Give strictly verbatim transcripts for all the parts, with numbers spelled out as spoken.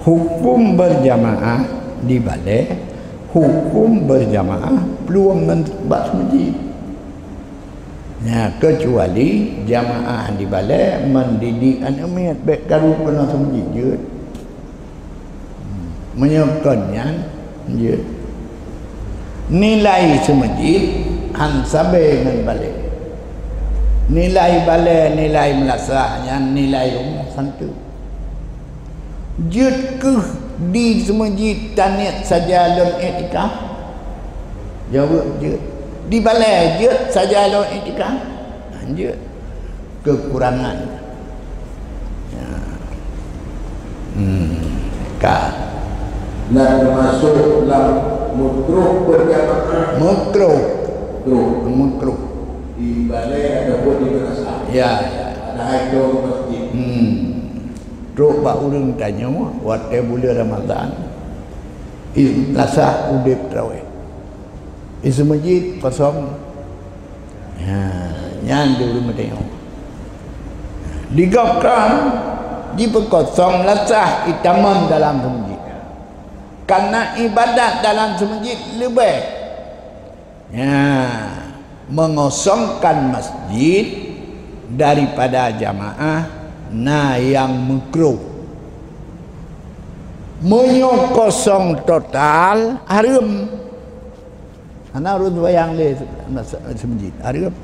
Huköm berjamaah di balée, huköm berjamaah plueng ngon bak seumeujid. Nya, keucuali jamaah di balée mendidik aneuk miet, bék karu keunoe seumeujid jeuet. Meunyoe kon nyan, jeuet. Nilai seumeujid han sabe ngon balée. Nilai balée, nilai meulasah nyan nilai rumoh santeuk. Jeuet keuh di seumeujid taniet saja lôn iktikaf? Jaweueb jeuet. Di balée jeuet saja lôn iktikaf? Jeuet. Keukurangan. Ya. Hmm. Ka. Dan termasuk lam mukruh berjamaah. Mukruh. Mukruh. Mukruh. Di balée ataupun di madrasah. Ya, ya. Padahai itu masjid. Hmm. Trok bak ureuëng tanyoe watée buleuen Ramadhan, i madrasah udeb traweh. Di seumeujid kosong. Ha, nyan di ureuëng tanyoe. Di gob kran jipeukosong lasah itamong dalam seumeujid. Karena ibadat dalam seumeujid leubeh. Ya, mengosongkan masjid daripada jamaah na nyang mukruh. Meunyoe kosong total, hareuem. Hana ureuëng seumayang lé se-, se-, seumeujid, hareuem.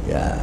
Ya.